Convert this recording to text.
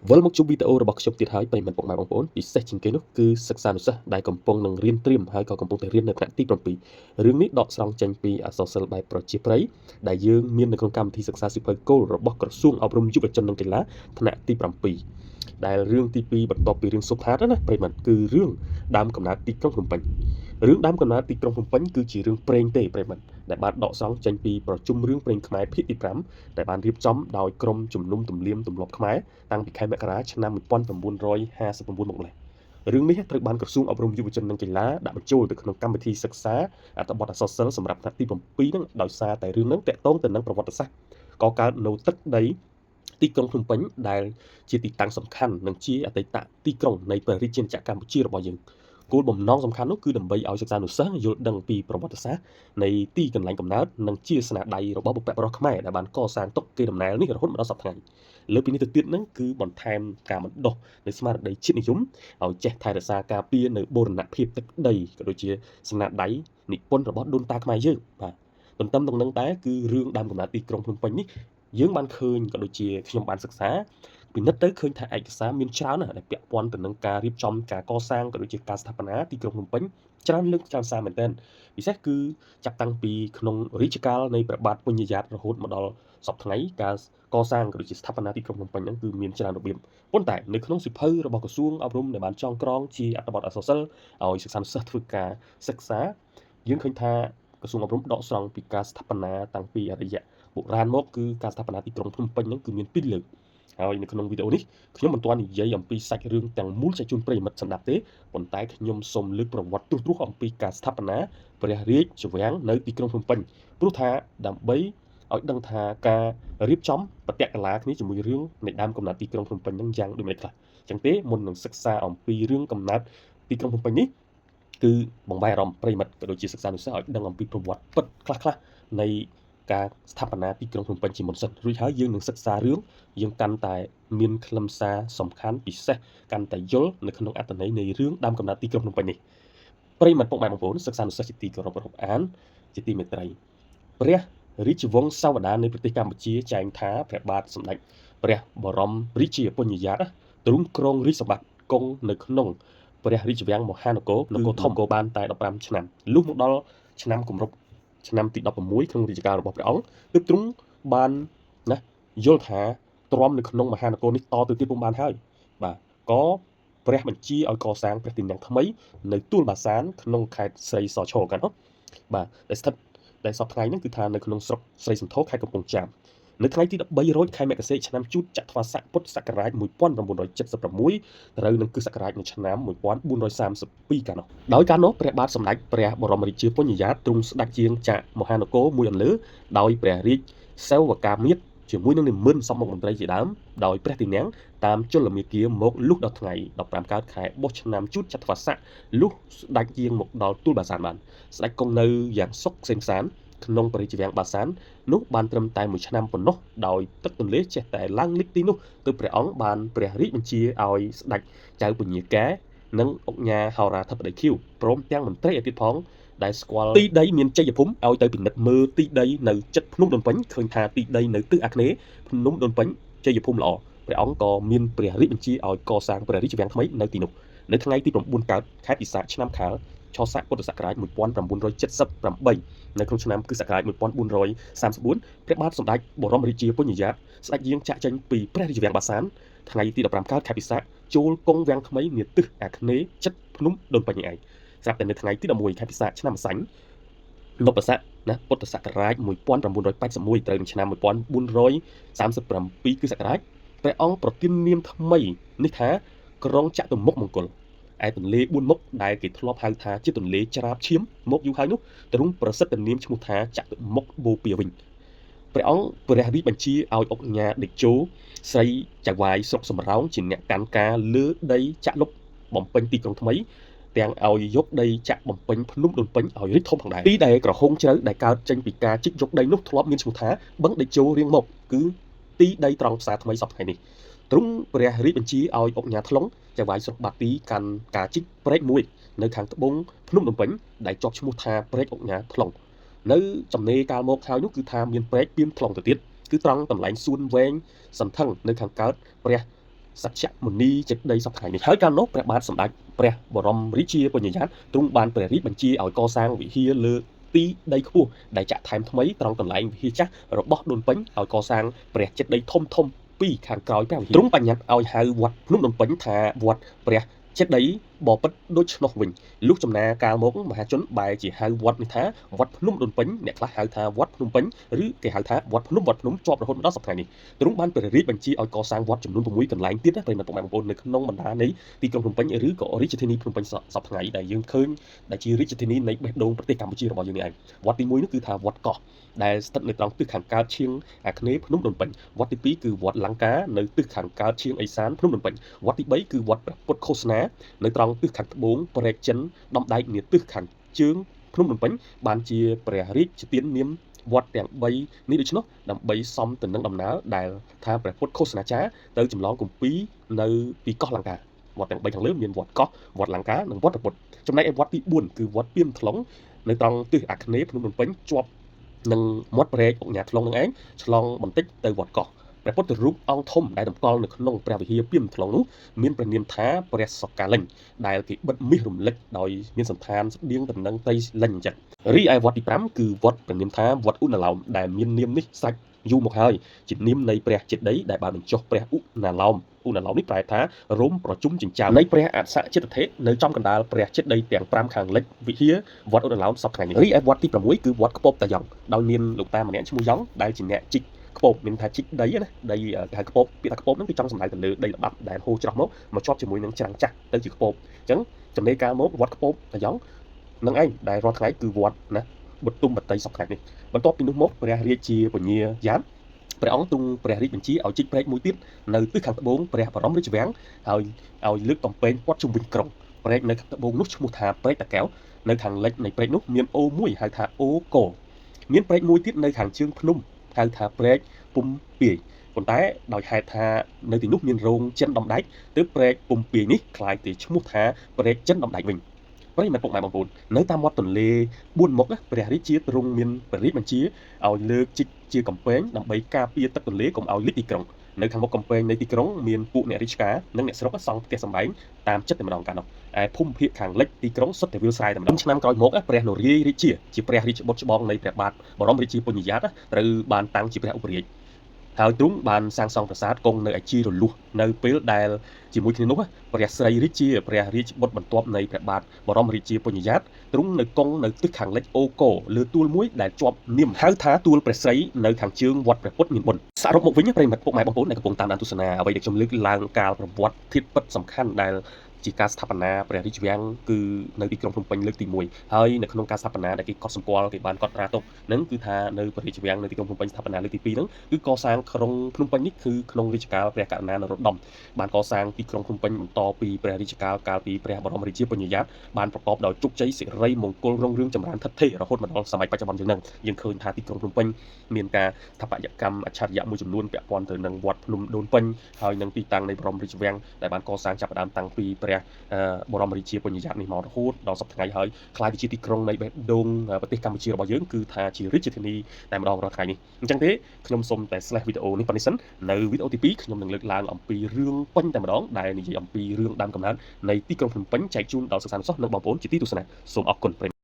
វិលមកជួបវីដេអូរបស់ខ្ញុំទៀតហើយប្រិយមិត្តពុកម៉ែបងប្អូនពិសេសជាងគេនោះគឺសិក្សានុសិស្សដែលកំពុងនឹងរៀនត្រៀមហើយក៏កំពុងតែរៀននៅថ្នាក់ទី7រឿងនេះដកស្រង់ចេញពីអក្សរសិល្ប៍បែបប្រជាប្រិយដែលយើងមាននៅក្នុងកម្មវិធីសិក្សាសៀវភៅគោលរបស់ក្រសួងអប់រំយុវជននិងកីឡាថ្នាក់ទី7ដែលរឿងទី2បន្ទាប់ពីរឿងសុផាតណាប្រិយមិត្តគឺរឿងដើមកំណើតទីក្រុងភ្នំពេញរឿងដើមកំណើតទីក្រុងភ្នំពេញគឺជារឿងព្រេងទេប្រិយមិត្តដែលបានដកស្រង់ចេញពីប្រជុំរឿងព្រេងខ្មែរភាគទី5ដែលបានរៀបចំដោយក្រុមជំនុំទំនៀមទម្លាប់ខ្មែរតាំងពីខែមករាឆ្នាំ1959មកម្លេះរឿងនេះត្រូវបានក្រសួងអប់រំយុវជននិងកីឡាដាក់បញ្ចូលទៅក្នុងកម្មវិធីសិក្សាអត្ថបទអក្សរសិល្ប៍សម្រាប់ថ្នាក់ទី7ហ្នឹងដោយសារតែរឿងហ្នឹងតាក់ទងទៅនឹងប្រវត្តិសាស្ត្រក៏កើតនៅទឹកដីទីក្រុងភ្នំពេញដែលជាទីតាំងសំខាន់និងជាអតីតទីក្រុងនៃព្រះរាជាណាចក្រកម្ពុជារបស់យើងគោលបំណងសំខាន់នោះគឺដើម្បីឲ្យសិស្សានុសិស្សយល់ដឹងពីប្រវត្តិសាស្ត្រនៃទីកន្លែងកំណើតនិងជាស្នាដៃរបស់បុព្វបុរសខ្មែរដែលបានកសាងទុកកេរដំណែលនេះរហូតមកដល់សព្វថ្ងៃលើពីនេះទៅទៀតហ្នឹងគឺបន្ថែមការបណ្ដុះនៃស្មារតីជាតិនិយមឲ្យចេះថែរក្សាការពារនៅបូរណភាពទឹកដីក៏ដូចជាស្នាដៃនិពន្ធរបស់ដូនតាខ្មែរយើងបាទទន្ទឹមនឹងនឹងដែរគឺរឿងដើមកំណើតទីក្រុងភ្នំពេញនេះយើងបានឃើញក៏ដូចជាខ្ញុំបានសិក្សាពិនិត្យទៅឃើញថាឯកសារមានច្រើនណាស់ដែលពាក់ព័ន្ធទៅនឹងការរៀបចំការកសាងក៏ដូចជាការស្ថាបនាទីក្រុងភ្នំពេញច្រើនលើកច្រើនសារមែនទែនពិសេសគឺចាប់តាំងពីក្នុងរាជកាលនៃព្រះបាទពញាយ៉ាតរហូតមកដល់សព្វថ្ងៃការកសាងក៏ដូចជាស្ថាបនាទីក្រុងភ្នំពេញហ្នឹងគឺមានច្រើនរបៀបប៉ុន្តែនៅក្នុងសៀវភៅរបស់ក្រសួងអប់រំដែលបានចងក្រងជាអត្ថបទអក្សរសិល្ប៍ឲ្យសិស្សានុសិស្សធ្វើការសិក្សាយើងឃើញថាក្រសួងអប់រំដកស្រង់ពីការស្ថាបនាតាំងពីអរិយបុរាណមកគឺការស្ថាបនាទីក្រុងភ្នំពេញហ្នឹងគឺមានពីរលើកហើយនៅក្នុងវីដេអូនេះខ្ញុំមិនទាន់និយាយអំពីសាច់រឿងទាំងមូលចែកជូនប្រិយមិត្តសម្ដាប់ទេប៉ុន្តែខ្ញុំសូមលើកប្រវត្តិទ្រុសៗអំពីការស្ថាបនាព្រះរាជវាំងនៅទីក្រុងភ្នំពេញព្រោះថាដើម្បីឲ្យដឹងថាការរៀបចំបតិកលាគ្នាជាមួយរឿងនៃដើមកំណើតទីក្រុងភ្នំពេញហ្នឹងយ៉ាងដូចម្តេចខ្លះអញ្ចឹងទេមុននឹងសិក្សាអំពីរឿងកំណើតទីក្រុងភ្នំពេញនេះគឺបង្វែរអារម្មណ៍ប្រិយមិត្តក៏ដូចជាសិស្សានុសិស្សឲ្យដឹងអំពីប្រវត្តិពិតខ្លះៗនៃការស្ថាបនាទីក្រុងភ្នំពេញជាមុនសិនរួចហើយយើងនឹងសិក្សារឿងយើងកាន់តែមានខ្លឹមសារសំខាន់ពិសេសកាន់តែយល់នៅក្នុងអត្ថន័យនៃរឿងដើមកំណើតទីក្រុងភ្នំពេញនេះប្រិយមិត្តពុកម៉ែបងប្អូនសិស្សានុសិស្សជាទីគោរពរាប់អានជាទីមេត្រីព្រះរាជវង្សាវតារនៃប្រទេសកម្ពុជាចែងថាព្រះបាទសម្ដេចព្រះបរមរាជាពញាយ៉ាតទ្រង់គ្រងរាជសម្បត្តិគង់នៅក្នុងព្រះរាជវាំងមហានគរនគរធំក៏បានតែ15ឆ្នាំលុះមកដល់ឆ្នាំគម្រប់ឆ្នាំទី16ក្នុងរាជកាលរបស់ព្រះអង្គទើបទ្រង់បានណាយល់ថាទ្រាំនៅក្នុងមហានគរនេះតទៅទៀតពុំបានហើយបាទក៏ព្រះបញ្ជាឲ្យកសាងព្រះទីនាំងថ្មីនៅទួលបាសានក្នុងខេត្តស្រីសឈរកាលនោះបាទដែលស្ថិតដែលសពថ្ងៃហ្នឹងគឺថានៅក្នុងស្រុកស្រីសន្ធរខេត្តកំពង់ចាមនៅថ្ងៃទី13រោចខែមករាឆ្នាំជូតចត្វាស័កពុទ្ធសករាជ1976ត្រូវនឹងគ្រិស្តសករាជនៅឆ្នាំ1432កាលនោះដោយកាលនោះព្រះបាទសម្ដេចព្រះបរមរាជាពញាយ៉ាតទ្រង់ស្ដេចជាងចាកមហានគរមួយអន្លើដោយព្រះរាជសេវកាមាត្រជាមួយនឹងនិមន្តសពមុខមន្ត្រីជាដើមដោយព្រះទីនាំងតាមជលមាគាមកលុះដល់ថ្ងៃ15កើតខែបុស្សឆ្នាំជូតចត្វាស័កលុះស្ដេចយាងមកដល់ទួលបាសានបានស្ដេចគង់នៅយ៉ាងសុខក្សេមក្សាន្តក្នុងព្រះរាជវាំងបាសាននោះបានត្រឹមតែមួយឆ្នាំប៉ុណ្ណោះដោយទឹកទន្លេចេះតែឡើងលិចទីនោះទើបព្រះអង្គបានព្រះរាជបញ្ជាឲ្យស្ដេចចៅពញាកែនិងឧកញ៉ាហោរាធិបតីខៀវព្រមទាំងមន្ត្រីឯទៀតផងដែលស្គាល់ទីដីមានជ័យភូមិឲ្យទៅពិនិត្យមើលទីដីនៅចិត្តភ្នំដូនពេញឃើញថាទីដីនៅទិសអាគ្នេយ៍ភ្នំដូនពេញជ័យភូមិល្អព្រះអង្គក៏មានព្រះរាជបញ្ជាឲ្យកសាងព្រះរាជវាំងថ្មីនៅទីនោះនៅថ្ងៃទី9កើតខែពិសាខឆ្នាំខាលឆស័កពុទ្ធសករាជ1978នៅក្នុងឆ្នាំគ្រិស្តសករាជ1434ព្រះបាទសម្ដេចបរមរាជាពញាយ៉ាតស្ដេចយាងចាក់ចេញពីព្រះរាជវាំងបាសានថ្ងៃទី15កើតខែពិសាខចូលគង់វាំងថ្មីនាទិសអាគ្នេយ៍ចិត្តភ្នំដូនពេញឯងស្រាប់តែនៅថ្ងៃទី11ខែពិសាខឆ្នាំម្សាញ់នបស័កណាពុទ្ធសករាជ1981ត្រូវនឹងឆ្នាំ1437គ្រិស្តសករាជព្រះអង្គប្រទាននាមថ្មីនេះថាក្រុងចតុមុខមង្គលឯទន្លេ4មុខដែលគេធ្លាប់ហៅថាជាទន្លេច្រាបឈាមមកយូរហើយនោះទ្រង់ប្រសិទ្ធនាមឈ្មោះថាចតុមុខបូព៌ាវិញព្រះអង្គព្រះរាជបញ្ជាឲ្យឧកញ៉ាតេជោស្រីចៅហ្វាយស្រុកសំរោងជាអ្នកកាន់ការលើដីចាក់លុបបំពេញទីក្រុងថ្មីទាំងឲ្យយកដីចាក់បំពេញភ្នំដូនពេញឲ្យរីកធំផងដែរទីដែលក្រហមជ្រៅដែលកើតចេញពីការជីកយកដីនោះធ្លាប់មានឈ្មោះថាបឹងតេជោរៀងមកគឺទីដីត្រង់ផ្សារថ្មីសពថ្ងៃនេះទ្រង់ព្រះរាជបញ្ជាឲ្យឧកញ៉ាថ្លុងចៅហ្វាយស្រុកបាទីកាន់ការជីកព្រែកមួយនៅខាងត្បូងភ្នំដូនពេញដែលជាប់ឈ្មោះថាព្រែកឧកញ៉ាថ្លុងនៅចំណេកាលមកហើយនោះគឺថាមានព្រែកពីមថ្លុងទៅទៀតគឺត្រង់កន្លែងសួនវែងសន្ធឹងនៅខាងកើតព្រះ សច្ចមុនីចេតិយសព្វថ្ងៃនេះហើយកាលនោះព្រះបាទសម្ដេចព្រះបរមរាជាពញាយ៉ាតទ្រង់បានព្រះរាជបញ្ជាឲ្យកសាងវិហារលើទីដីខ្ពស់ដែលចាក់ថែមថ្មីត្រង់កន្លែងវិហារចាស់របស់ដូនពេញឲ្យកសាងព្រះចេតិយធំធំពីរខាងក្រោយព្រះវិហារទ្រង់បញ្ញត្តិឲ្យហៅវត្តភ្នំដូនពេញថាវត្តព្រះចេតិយបពិតដូច្នោះវិញលុះចំណាកាលមកមហាជនបែរជាហៅវត្តនេះថាវត្តភ្នំដូនពេញអ្នកខ្លះហៅថាវត្តភ្នំពេញឬគេហៅថាវត្តភ្នំវត្តភ្នំជាប់រហូតមកដល់សប្តាហ៍នេះទ្រង់បានព្រះរាជបញ្ជាឲ្យកសាងវត្តចំនួន6កន្លែងទៀតណាប្រិយមិត្តពុកម៉ែបងប្អូននៅក្នុងបណ្ដានៃទីក្រុងភ្នំពេញឬក៏រាជធានីភ្នំពេញសប្តាហ៍ថ្ងៃដែលយើងឃើញដែលជារាជធានីនៃបេះដូងប្រទេសកម្ពុជារបស់យើងនេះឯងវត្តទី1នោះគឺថាវត្តកោះដែលស្ថិតនៅត្រង់ទិសខាងកើតឈៀងអាគ្នេយ៍ភ្នំដូនពេញវត្តទី2គឺវត្តលង្កានៅទិសខាងកើតឈៀងឦសានភ្នំដូនពេញវត្តទី3គឺវត្តព្រះពុទ្ធឃោសនានៅត្រង់ទិសខាងត្បូងព្រែកចិនដំដែកនាទិសខាងជើងភ្នំដូនពេញបានជាព្រះរាជទាននាមវត្តទាំង3នេះដូច្នោះដើម្បីសមទៅនឹងដំណើរដែលថាព្រះពុទ្ធឃោសនាចារ្យទៅចម្លងគម្ពីរនៅពីកោះលង្កាវត្តទាំង3ខាងលើមានវត្តកោះវត្តលង្កានិងវត្តព្រះពុទ្ធចំណែកឯវត្តទី4គឺវត្តពាមថ្លុងនៅត្រង់ទិសអាគ្នេយ៍ភ្នំដូនពេញជាប់នឹងមាត់ព្រែកឧកញ៉ាថ្លុងនឹងឯងឆ្លងបន្តិចទៅវត្តកោះព្រះពុទ្ធរូបអង្គធំដែលតម្កល់នៅក្នុងព្រះវិហារពាមថ្លុងនោះមានព្រះនាមថាព្រះសកាលិញដែលគេបិទមាសរំលេចដោយមានសន្តានស្តៀងទៅនឹងត្រីលិញអញ្ចឹងរីឯវត្តទី5គឺវត្តព្រះនាមថាវត្តឧណឡោមដែលមាននាមនេះស្រេចយូរមកហើយជានាមនៃព្រះចេតិយដែលបានបញ្ចុះព្រះឧណឡោមឧណឡោមនេះប្រែថារោមប្រជុំចិញ្ចើមនៃព្រះអសចិត្តធិនៅចំកណ្ដាលព្រះចេតិយទាំង5ខាងលិចវិហារវត្តឧណឡោមសប្តាហ៍ថ្ងៃនេះរីឯវត្តទី6គឺវត្តខ្ពបតាយ៉ងដោយមានលោកតាម្នាក់ឈ្មោះយ៉ងដែលជាអ្នកជីកខ្ពបមានថាជីកដីណាដីគេហៅខ្ពបពាក្យថាខ្ពបហ្នឹងគឺចង់សំដៅទៅលើដីល្បាប់ដែលហូរច្រោះមកមកជាប់ជាមួយនឹងច្រាំងចាស់ទៅជាខ្ពបអញ្ចឹងចំណេកាលមកវត្តខ្ពបតាយ៉ងនឹងឯងដែលរាល់ថ្ងៃគឺវត្តណាបុទុមបតីសប្តាហ៍នេះបន្ទាប់ពីនោះមកព្រះរាជាពញាយ៉ានព្រះអង្គទ្រង់ព្រះរាជបញ្ជាឲ្យជីកព្រែកមួយទៀតនៅទិសខាងត្បូងព្រះបរមរាជវាំងហើយឲ្យលើកកំពែងព័ទ្ធជុំវិញក្រុងព្រែកនៅខាងត្បូងនោះឈ្មោះថាព្រែកតាកែវនៅខាងលិចនៃព្រែកនោះមានអូរមួយហៅថាអូរកមានព្រែកមួយទៀតនៅខាងជើងភ្នំហៅថាព្រែកពុំពាយប៉ុន្តែដោយហេតុថានៅទីនោះមានរោងចិនដំដែកទើបព្រែកពុំពាយនេះក្លាយទៅឈ្មោះថាព្រែកចិនដំដែកវិញប្រិយមិត្តពុកម៉ែបងប្អូននៅតាមមាត់ទន្លេ4មុខព្រះរាជាទ្រង់មានព្រះរាជបញ្ជាឲ្យលើកជីកជាកំពែងដើម្បីការពារទឹកទន្លេកុំឲ្យលិចទីក្រុងនៅខាងមុខកំពែងនៃទីក្រុងមានពួកអ្នករាជការនិងអ្នកស្រុកសង់ផ្ទះសម្បែងតាមចិត្តតែម្ដងកាលនោះឯភូមិភាគខាងលិចទីក្រុងសុទ្ធតែវាលស្រែតែម្ដងឆ្នាំក្រោយមកព្រះនរាយរាជាជាព្រះរាជបុត្រច្បងនៃព្រះបាទបរមរាជាពញាយ៉ាតត្រូវបានតាំងជាព្រះឧបរាជហើយទ្រង់បានសាងសង់ប្រាសាទគង់នៅឯជីរលួសនៅពេលដែលជាមួយគ្នានោះព្រះស្រីរាជាព្រះរាជបុត្របន្ទាប់នៃព្រះបាទបរមរាជាពញាយ៉ាតទ្រង់នៅគង់នៅទិសខាងលិចអូកោលើទួលមួយដែលជាប់នាមហៅថាទួលព្រះស្រីនៅខាងជើងវត្តព្រះពុទ្ធមានបុណ្យសរុបមកវិញប្រិយមិត្តពុកម៉ែបងប្អូនដែលកំពុងតាមដានទស្សនាអ្វីដែលខ្ញុំលើកឡើងកាលប្រវត្តិធាតុពិតសំខាន់ដែលជាការស្ថាបនាព្រះរាជវាំងគឺនៅទីក្រុងភ្នំពេញលើកទី1ហើយនៅក្នុងការស្ថាបនាដែលគេកត់សម្គាល់គេបានកត់ត្រាទុកនឹងគឺថានៅព្រះរាជវាំងនៅទីក្រុងភ្នំពេញស្ថាបនាលើកទី2ហ្នឹងគឺកសាងក្រុងភ្នំពេញនេះគឺក្នុងរាជកាលព្រះករុណានរោត្តមបានកសាងទីក្រុងភ្នំពេញបន្តពីព្រះរាជកាលកាលពីព្រះបរមរាជាពញាយ៉ាតបានប្រកបដោយជោគជ័យសិរីមង្គលរុងរឿងចម្រើនថិតថេររហូតមកដល់សម័យបច្ចុប្បន្នយើងហ្នឹងយើងឃើញថាទីក្រុងភ្នំពេញមានការស្ថាបត្យកម្មអច្ឆរិយៈមួយចំនួនពាក់ព័ន្ធទៅនឹងវត្តភ្នំដូនពេញហើយនឹងទីតាំងនៃបរមរាជវាំងដែលបានកសាងចាប់ផ្ដើមតាំងពីព្រះបរមរាជាពញាយ៉ាតនេះមករហូតដល់សប្តាហ៍ថ្ងៃហើយក្លាយទៅជាទីក្រុងនៃបេះដូងប្រទេសកម្ពុជារបស់យើងគឺថាជារាជធានីតែម្ដងរាល់ថ្ងៃនេះអញ្ចឹងទេខ្ញុំសូមតែ slash វីដេអូនេះប៉ុណ្នេះសិននៅវីដេអូទី2ខ្ញុំនឹងលើកឡើងអំពីរឿងពេញតែម្ដងដែលនិយាយអំពីរឿងដើមកំណើតនៃទីក្រុងភ្នំពេញចែកជូនដល់សិស្សានុសិស្សនិងបងប្អូនជាទីទស្សនាសូមអរគុណប្រិយ